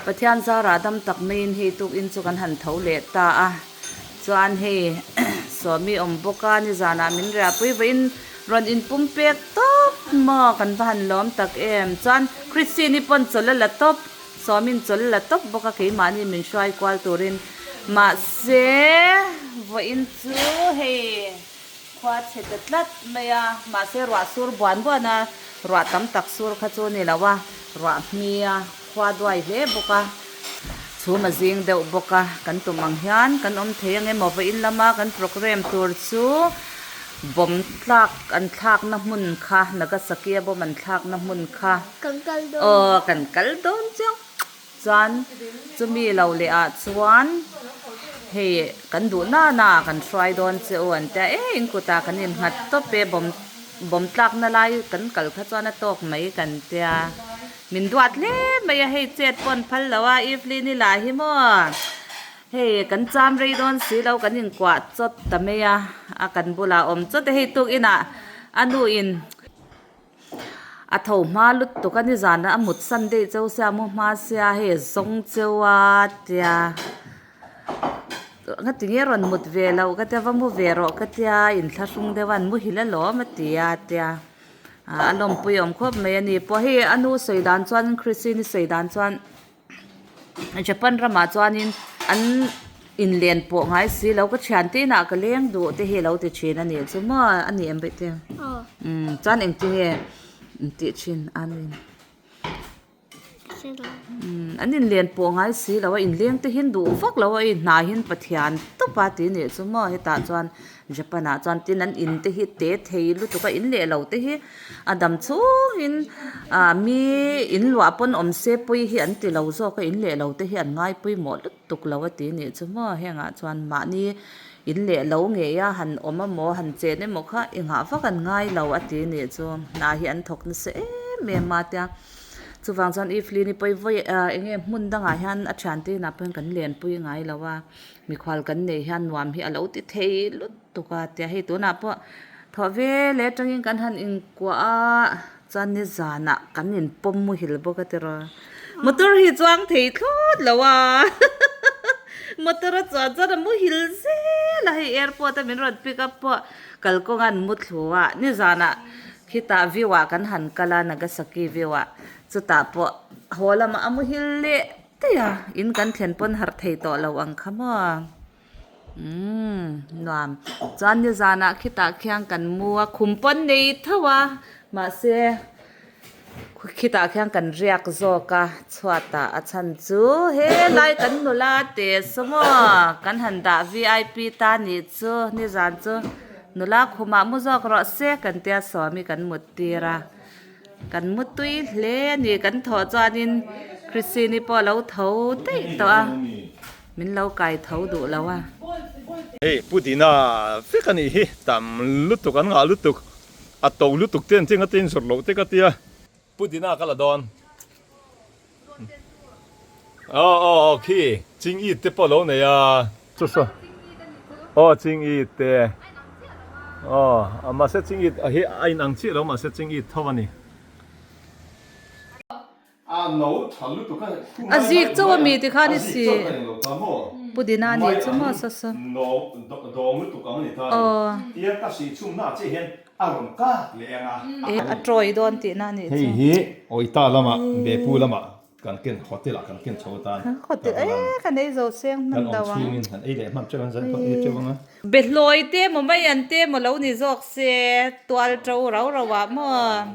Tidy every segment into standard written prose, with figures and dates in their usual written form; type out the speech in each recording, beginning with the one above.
Pathian zarah dam tak maiin hei tukin chu kan han tho leh ta a, chuan hei Sawmi awm bawk a, nizanah min riahpui vawiin rawn inpum pek tawp maw kan va han lawm tak em. Chuan Christine-i pawn chawlh a la tawp, Sawmi'n chawlh a la tawp bawk a keimahni min hruai kual turin. Mahse vawiin chu hei. Khua chhe ta tlat mai a, mahse ruah sur buan buan a, ruah tam tak sur kha chu ni lo a, ruah hmi a, khua duai hle bawk a, chhum a zing deuh bawk a, kan tum ang hian kan awm thei ang emaw vawiin lama kan programme tur chu bomb tlak an thlakna hmun kha Nagasaki a bomb an thlakna hmun kha aw kan kal dawn chiang. Chuan chumi lo leh ah chuan hei kan duh na na ah kan hruai dawn che u an tia e in kutah kan innghat tawp e bawm bawm tlakna lai kan kal kha chuan a tawk mai kan tia min duat hle mai a hei chet pawh an phal lo a Evelyn i lah hi maw hei kan cham rei dawn si lo kan inkuah chawt ta mai a a kan bulah awm chawt a hei tukinah a nu in. A tho hma lutuk a nizan a mut san daih cheu sia mu hma sia hei a zawng cheu a tia nga tinge rawn mut ve loh ka tia va mu ve rawh ka tia inthlahrung deuh a an muhil alawm a ti a tia ah a lawmpui awm khawp mai a ni pawh hei a nu sawi dan chuan Christine-i sawi dan chuan. Japan ramah chuanin an inlen pawh ngai si lo ka thiante inah ka leng duh te hi a lo ti thin a nih chu maw a ni em bawih te umm chuan engtinge intih thin a ni umm an inlen pawh ngai si lo a inleng te hian duh vak lo a inhnah hian Pathian tawp a ti nih chu maw hetah chuan. Japan ah chuan tin an in te hi te thei lutuk a in leh lo te hi a dam chhungin ah mi in luah pawn awm se pawi hi an ti lo zawk a in leh lo te hi an ngai pawimawh lutuk lo a ti nih chu maw heng ah chuan mahni in leh lo ngei a han awm emaw han chen emaw kha engah vak an ngai lo a ti nih chu hna hi an thawk nasa em em a tia chuvang chuan Evelyn i pawi vawi ah eng nge hmun dangah hian a thiante inah pawh hian kan lenpui ngai lo a. Mikhual kan neih hian nuam hi a lo ti thei lutuk a tia hei tunah pawh thawh ve leh atangin kan han inkuah a chuan nizanah kan inpawm muhil bawk a tiraw motor hi chuang thei thlawt lo a motor a chuan chuan a muhil zel a hei airport a min rawn pick up pawh kalkawng an mu thlu a nizanah khitah view ah kan han kal a Nagasaki view ah chutah pawh haw lamah a muhil leh. Daih a, in kan thlen pawn harh thei tawh lo ang kha maw? Umm nuam. Chuan nizanah khitah khian kan mu a, khum pawn nei tho a, mahse khitah khian kan riak zawk a, chhuatah a chhan chu helai kan nula te saw maw kan han dah vip ta nih chu nizan chu nula khumah mu zawk rawh se kan tia sawmi kan mut tir a. Kan mu tui hle a ni kan thawh chuanin Christine-i pawh a lo tho daih tawh a min lo kai tho duh lo a. Hei pudina vek a nih hi tam lutuk an ngah lutuk a to lutuk te an cheng a te inzawrh loh te ka tia. Pudina ka la dawn. Aw aw aw khi ching it te pawh lo nei a. Chu saw aw ching it te aw mahse ching it hi a in ang chiah lo mahse ching it tho a ni. A zik chauh a mi tikhan i si pudina a nih chu maw saw saw aw. E a tawi dawn tihna a nih chu. Hei hi Awita lamah Bepu lamah kan ken hotel ah kan ken chho atan. Hotel e kan ei zo seng hman do ang. Kan awm chhungin kan ei leh hman teuh ang zan pawh ei teuh ang a. Behlawi te maw mai an te maw lo ni zawk se tual to rau rau ah maw.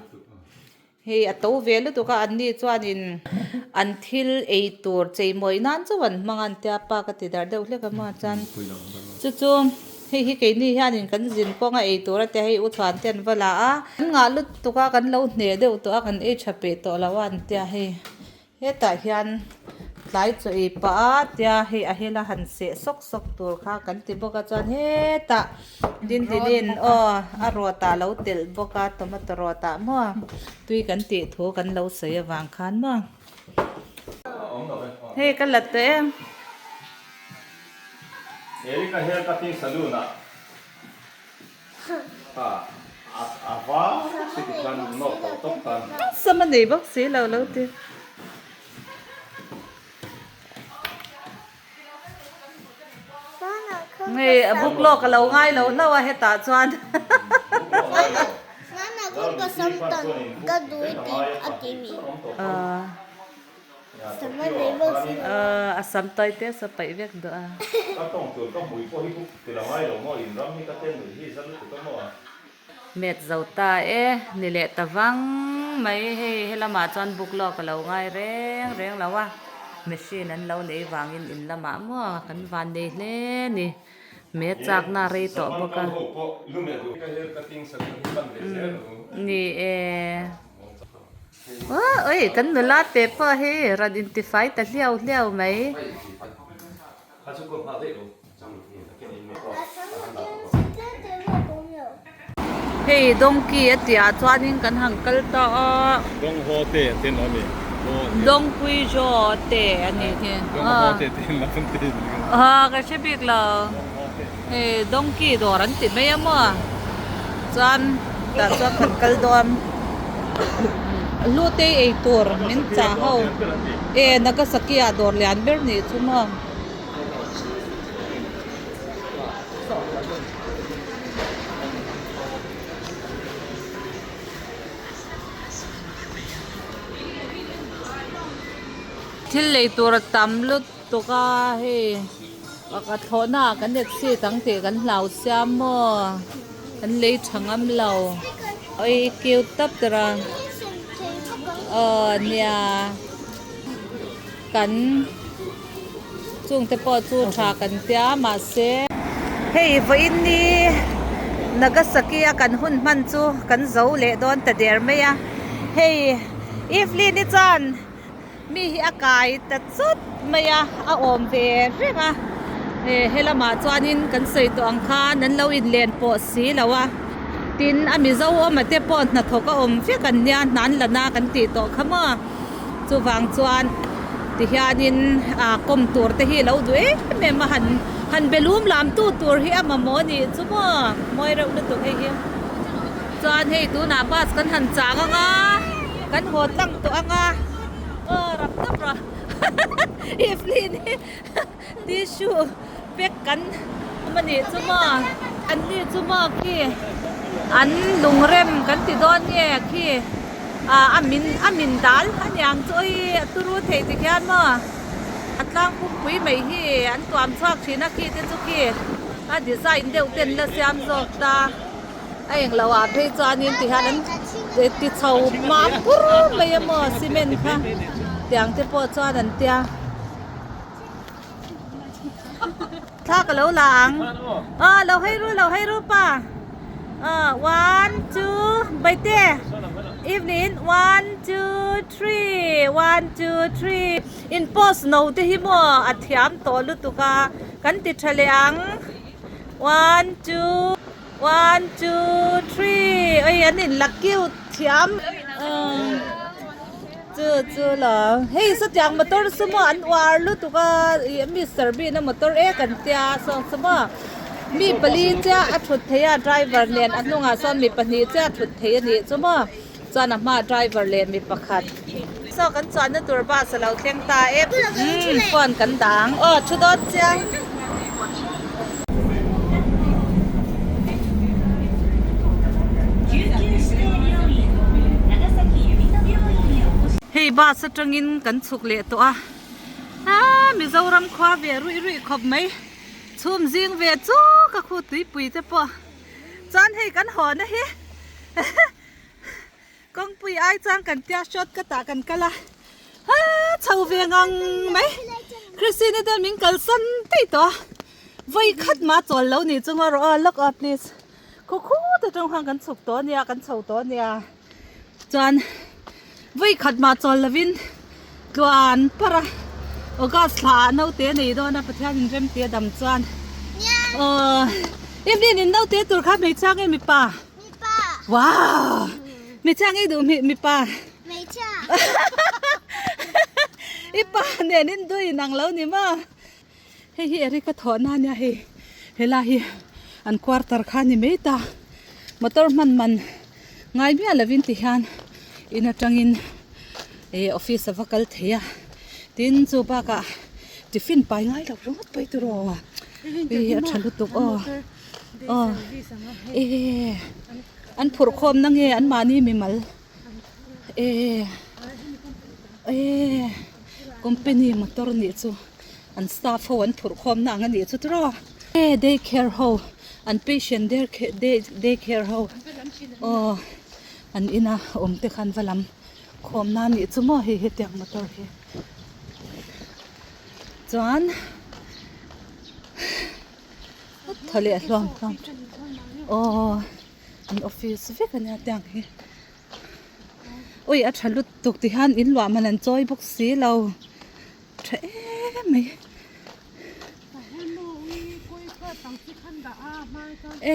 Hei a to ve lutuk a anni chuanin an thil ei tur cheimawi nan chauh an hmang a an tia pa ka ti darh deuh hlek a maw chuan chu chu hei hi keini hianin kan zin kawng a ei tur a tia hei u chhuan te an va la a an ngah lutuk a kan lo hneh deuh tawh a kan ei tha peh tawh lo a an tia hei. Hetah hian tlai chaw ei pah a tia hei a hela han seh sawk sawk tur kha kan ti bawk a chuan hetah dindinin aw a rawt ah lo telh bawk a tomato rawt ah maw tui kan tih thu kan lo sawi avang khan maw hei ka la tawh em. Erika hair cutting saloon ah. Sama nei bawk si lo lo ti. Hei a book lawk a lo ngai lo hlauh a hetah chuan. A sam tawi te saw paih vek duh a. Met zo ta e, ni leh ta vang mai hei helamah chuan book lawk a lo ngai reng reng lo a, machine an lo nei vangin in lamah maw kan van nei hle ni, met chakna a rei tawh bawk a. Ni e, oi kan nula te pawh hei rawn intifai ta hliau hliau mai. Hei donkey a tih ah chuanin kan han kal ta a. Dong ho te an tin lo mi. Dongpui jaw te a nih hi. Dong ho te tin lo an ti. A ka hre bik lo. Hei donkey dawr an ti mai a maw. Chuan tah chuan kan kal dawn. Hlutei ei tur min chah ho. E Nagasaki ah dawr lian ber nih chu maw. Thil lei tur a tam lutuk a hei pakhat thlawhna ah kan exit ang tih kan hlau sia maw kan lei tha ngam lo oi cute tap tawrh a aw nia kan. Chungte pawh chu tha kan tia mahse. Hei vawiin ni Nagasaki a kan hun hman chu kan zo leh dawn ta der mai a. Hei Evelyn-i chuan mi hi a kai ta chawt mai a, a awm ve reng a. Helamah chuanin kan sawi tawh ang khan an lo inlen pawh si lo a. Tin a Mizo awma te pawh hnathawk a awm vek an nia hna an la na kan tih tawh kha maw. Chuvang chuan tihianin ah kawm tur te hi lo duh em em a han han be lum lam tu tur hi a mamawh a nih chu maw mawi reuh lutuk hei hi. Chuan hei tunah bus kan han chang ang a kan haw tlang tawh ang a aw rap tap rawh Evelyn hi tissue pack kan awm a nih chu maw an ni chu maw khi an lungrem kan ti dawn nge khi ah a min a min dal a niang chu awii a turu thei ti khian maw a tlang pumpui mai hi an tuam chhuak thin a khi te chu khi a design deuh ten la siam zawk ta a englo ah phei chuanin ti hian an ti chho mam pur mai a maw cement kha tiang te pawh chuan an tia. Thla ka lo la ang. Aw lo hei ru lo hei ru pa. Aw one two baite evening one two three one two three in post no te hi maw a thiam tawh lutuk a kan ti tha leh ang one two one two three oi an in la cute thiam. Chu chu lo hei sawtiang motor chu maw an uar lutuk a ih mister bin a motor ek an tia saw chu maw mi pali chiah a thut theih a driver nen a hnungah sawn mi pahnih chiah a thut theih a nih chu maw chuan a hmaah driver leh mi pakhat saw kan chuanna tur bus a lo thleng ta e umm phone kan dah ang aw thu dawt chiang. Hei bus atangin kan chhuk leh tawh a aa Mizoram khua ve ruih ruih khawp mai chhum zing ve chu ka khu tuipui te pawh chuan hei kan haw na hi Kawngpui ai chuan kan tia short cut ah kan kal a haa chho ve ngang mai Christine te min kalsan daih tawh a vawi khat mah chawl lo ni chunga rawh aw lock up please khaw khut atang khan kan chhuk tawh ania kan chho tawh ania chuan vawi khat mah chawl lovin tluan par a August thla ah naute a nei dawn a Pathian in rem tih a dam chuan aw evening in naute tur kha hmeichhia nge mipa. Mipa. Wow! Hmeichhia ngei duh mi mipa. Hmeichhia. I pa nen in duh in ang lo ni maw? Hei hi Eric a thawh na ania hei helai hi an quarter kha ni mai ta. Motor hman man ngai miah lovin ti hian in atangin eh office a va kal thei a. Tin chu bakah tiffin pai ngai lo ringawt pawh hi tiraw. Hei hi a tha lutuk aw aw e an phurh khawm na nge an mahni mimal e e company motor nih chu an staff ho an phurh khawm na ang a nih chu tiraw e day care ho an patient day care ho aw an ina awm te khan va lam khawm na nih chu maw hei hetiang motor hi. Chuan thaw leh hluam hluam aw an office vek ania tiang hi ui a tha lutuk ti hian in luah man an chawi bawk si lo tha em mai e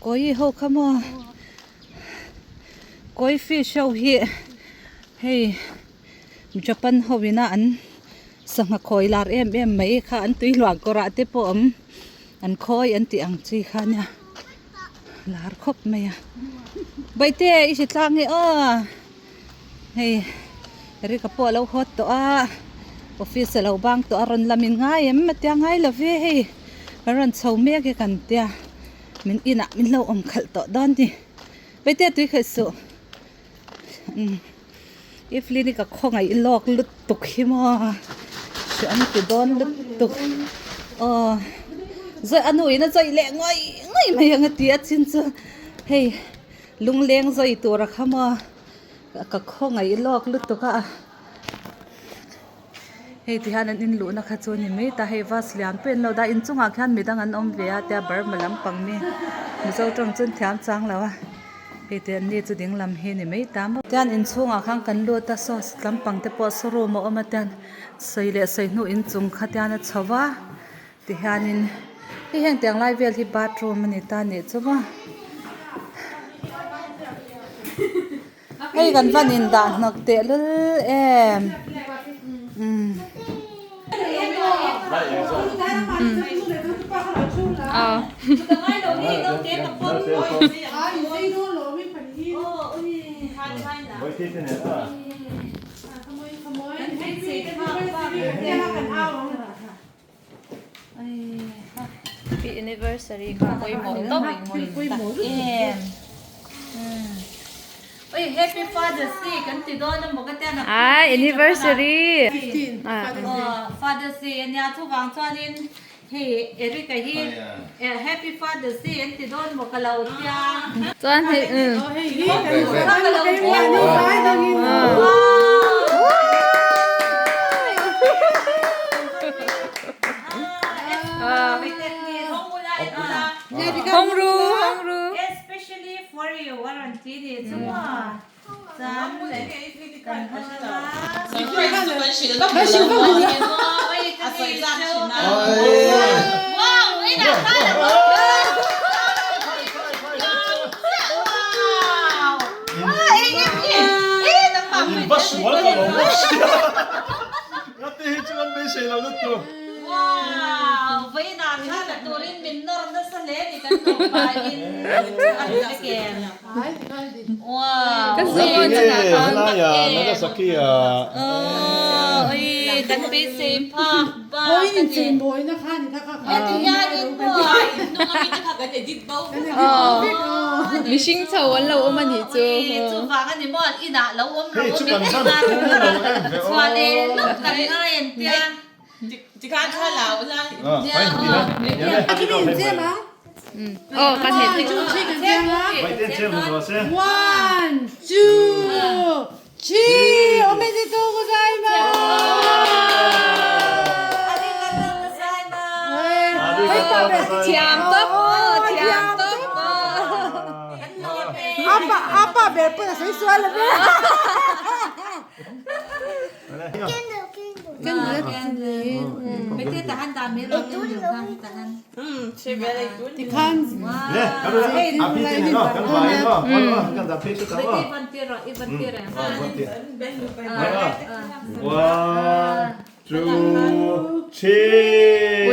kawi ho kha maw kawi fish ho hi hei. Japan ho ina an sangha khawi lar em em mai kha an tui hluah kawrah te pawh awm an khawi an tih ang chi kha ania lar khawp mai a bawihte i hre tlang e aw hei Eric-a pawh a lo haw tawh a office a lo bang tawh a rawn lam in ngai em a tia ngai lo ve hei kan rawn chho mek e kan tia min inah min lo awm khalh tawh dawn ni bawihte tui khaih suh umm. Evelyn-i ka khawngaih lawk lutuk hi maw hreawm ti dawn lutuk aw zawi a nuin a zawi leh ngawih ngawih mai ang a ti a chin chu hei lungleng zawi tur a kha maw ka khawngaih lawk lutuk a hei ti hian an inluhna kha chu a ni mai ta hei bus lian pawh an lo dah a inchungah khian midang an awm ve a tia burma lampang mi mizo tawng chu an thiam chang lo a hei te an ni chu ding lam hi a ni mai ta maw tian inchhungah khan kan lut a saw lampang te pawh saw room a awm a tian sawi leh sawi hnu inchung kha tian a chho va tihianin hei heng tiang lai vel hi bathroom a ni ta nih chu maw. Hei kan van in dah hnawk teh lul em umm. Happy anniversary kha pawimawh tawp em oi happy father's day kan ti dawn emaw ka tia Ai anniversary father's day ania chuvang chuanin hei Eric-a hi happy father's day an ti dawn maw ka lo tia chuan hei Hong ru hong ru Especially for you a rawn ti ni chu maw chuan kan In va sual ka lo bawk sia. Ngati hi chu kan beisei lo lutuk. Wow! Vawiinah khan a turin min nawr nasa hle ni kan nupa in a ri vek em? Wow! Ka zawn a dah khan. Helaia Nagasaki ah. Aw ui kan beisei phak bak a ni. Heti hian in maw Mihring chho an lo awm a nih chu. Chuvang a ni maw an inah lo awm Hei ro chu min kan en van a tum lo em ve aw. Chhuah leh lawk kan ngai an tia. Aw kan het. One, two, three. Omedetou gozaimasu. Thiam tawp aw thiam tawp aw. Apa apa ber pawh a sawi sual lo ve. One, two, three.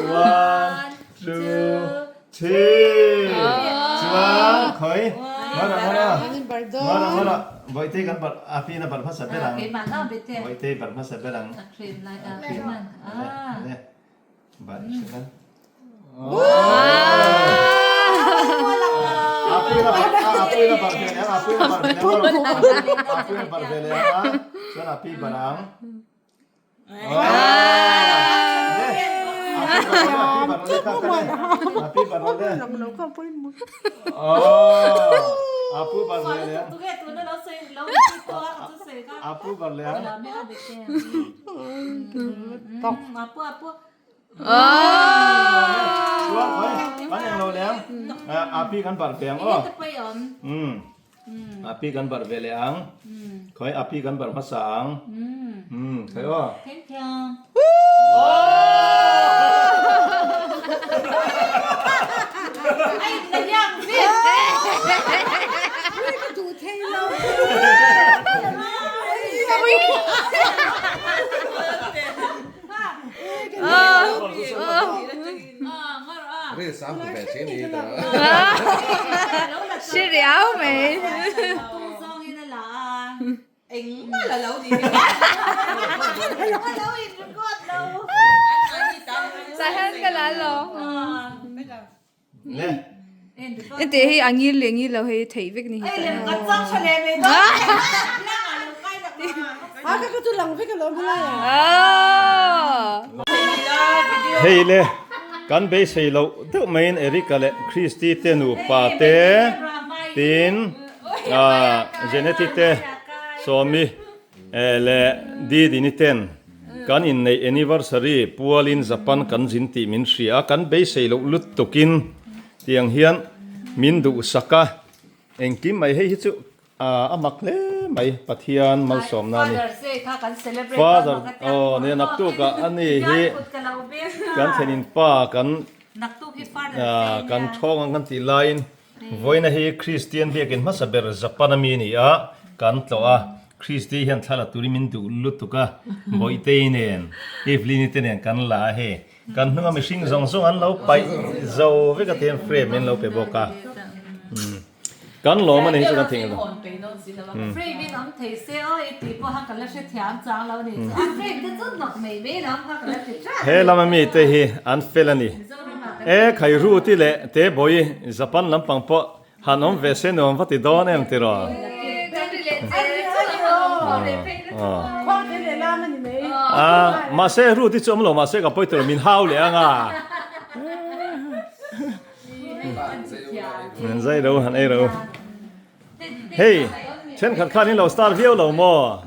One, two, three. Chuan khoi. Ngara ngara. Ngara ngara. Vawihtei kan barh a pin a barh hmasa ber ang. Vawihtei barh hmasa ber ang. A cream. Le le. Barh hrim ang. A pin a barh a pin a barh ve leh ang a pin a barh ve leh ang a pin a barh ve leh ang a chuan a pi barh ang. Api kan barh ve leh ang. Khawi api kan barh hmasa ang. Umm khawi aw. Thank you. Ai na yang ve. Ka duh thei lo. Hre riau mai. Sahan ka la lo. Ente hei a ngil leh ngil lo hei theih vek ni hi. Hei le kan beisei loh deuh maiin Erica leh Christy te nupa te tin ah Jeneti te Sawmi leh Didini ten kan inneih anniversary pualin Japan kan zin tih min hria a, kan beisei loh lutukin tiang hian min duhsak a, engkim mai hei hi chu a mak hle mai Pathian malsawmna a ni. Father aw nia naktukah a ni hi kan thlenin pa kan kan thawng ang kan tih laiin Vawiina hi Kristian biakin hmasa ber Japan ami a ni a, kan tlawh a, Kristi hian thla la turin min duh lutuk a, Bawihtei nen, Evelyn-i te nen kan la a hei, kan hnunga mihring zawng zawng an lo paih zo vek a tihian frame in lo pe bawk a, kan lawm a ni hi chu kan thing lo. He lama mite hi an fel a ni. E Khairu ti leh te bawi Japan lampang pawh han awm ve se nuam va ti dawn em tiraw? A mahse Ru ti chu awm lo mahse ka pawi tur min hau leh ang a. Min zai ro han ei ro. Hei thenkhat khan in lo star viau lo maw?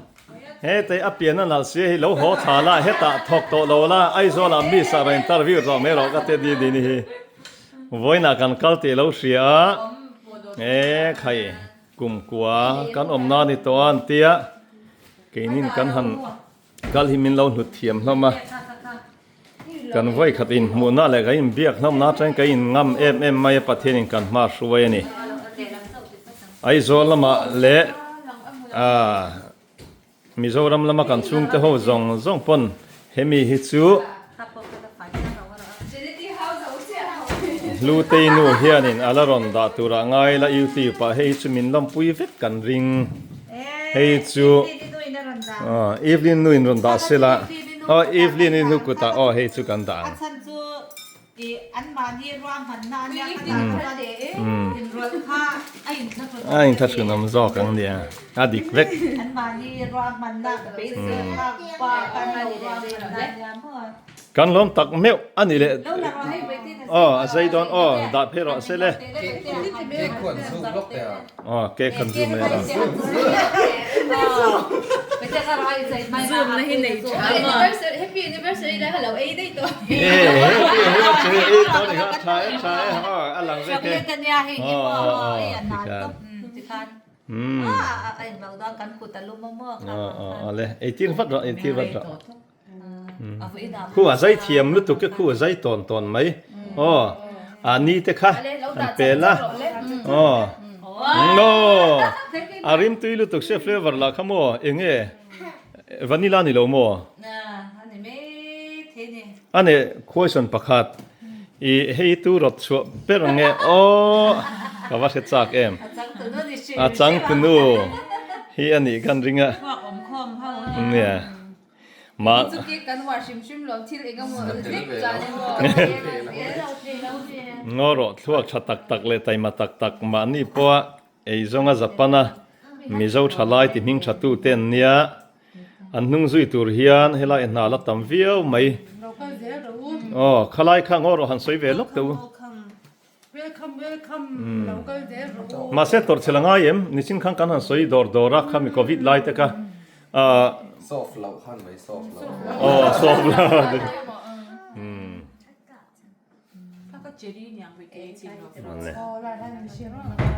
Hetei a pian a nalh sia hi lo haw thla la, hetah thawk tawh lo la, Aizawl ah miss ah rawn interview tawh mai rawh ka ti a Didi ni hi. Vawiinah kan kal tih lo hria a, e khai kumkua kan awm na ni tawh a an tia, keinin kan han kal hi min lo hnut thiam hlawm a, kan vawikhat inhmuhna leh kan inbiak hlawmna atangin kan inngam em em mai a Pathianin kan hma hruai a ni. Aizawl lamah leh aah Mizoram lama kan chhungte ho zawng zawng pawn hemi hi chu Hlutei nu hianin a la rawn dah turah ngai la YouTube ah hei hi chu min lawmpui vek kan ring hei chu aw Evelyn nu in rawn dah sela aw Evelyn i nu kutah aw hei chu kan dah ang. A inthlahrunawm zawk ang nia a dik vek. Kan lawm tak meuh a ni leh aw a zai dawn aw dah phei rawh se le. Aw cake kan zoom mai a. Eitir vat rawh eitir vat rawh. Khu a zai thiam lutuk e khu a zai tawn tawn mai aw a ni te kha an pel a aw aw a rim tui lutuk se flavor lah kha maw eng nge vanilla ni lo maw a ne question pakhat i hei tu rawt chhuah ber nge aw ka va hre chak em. A changtunu hi a nih kan ring a. Nia. Ma. Ngaw rawh thluak tha tak tak leh taima tak tak mahni pawha eizawnga Japana Mizo thalai ti hming tha tu te an nia. An hnung zui tur hian helai hna la tam viau mai. Aw khalai kha ngaw rawh han sawi ve lawk teh u. Welcome welcome lo kal zel rawh u. Mahse tawrh chhel a ngai em? Nichin khan kan han sawi dawr dawr a khami covid lai te kha ah. Soft loh khan mai soft loh. Aw soft loh.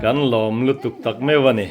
Kan lawm lutuk tak meuh a ni.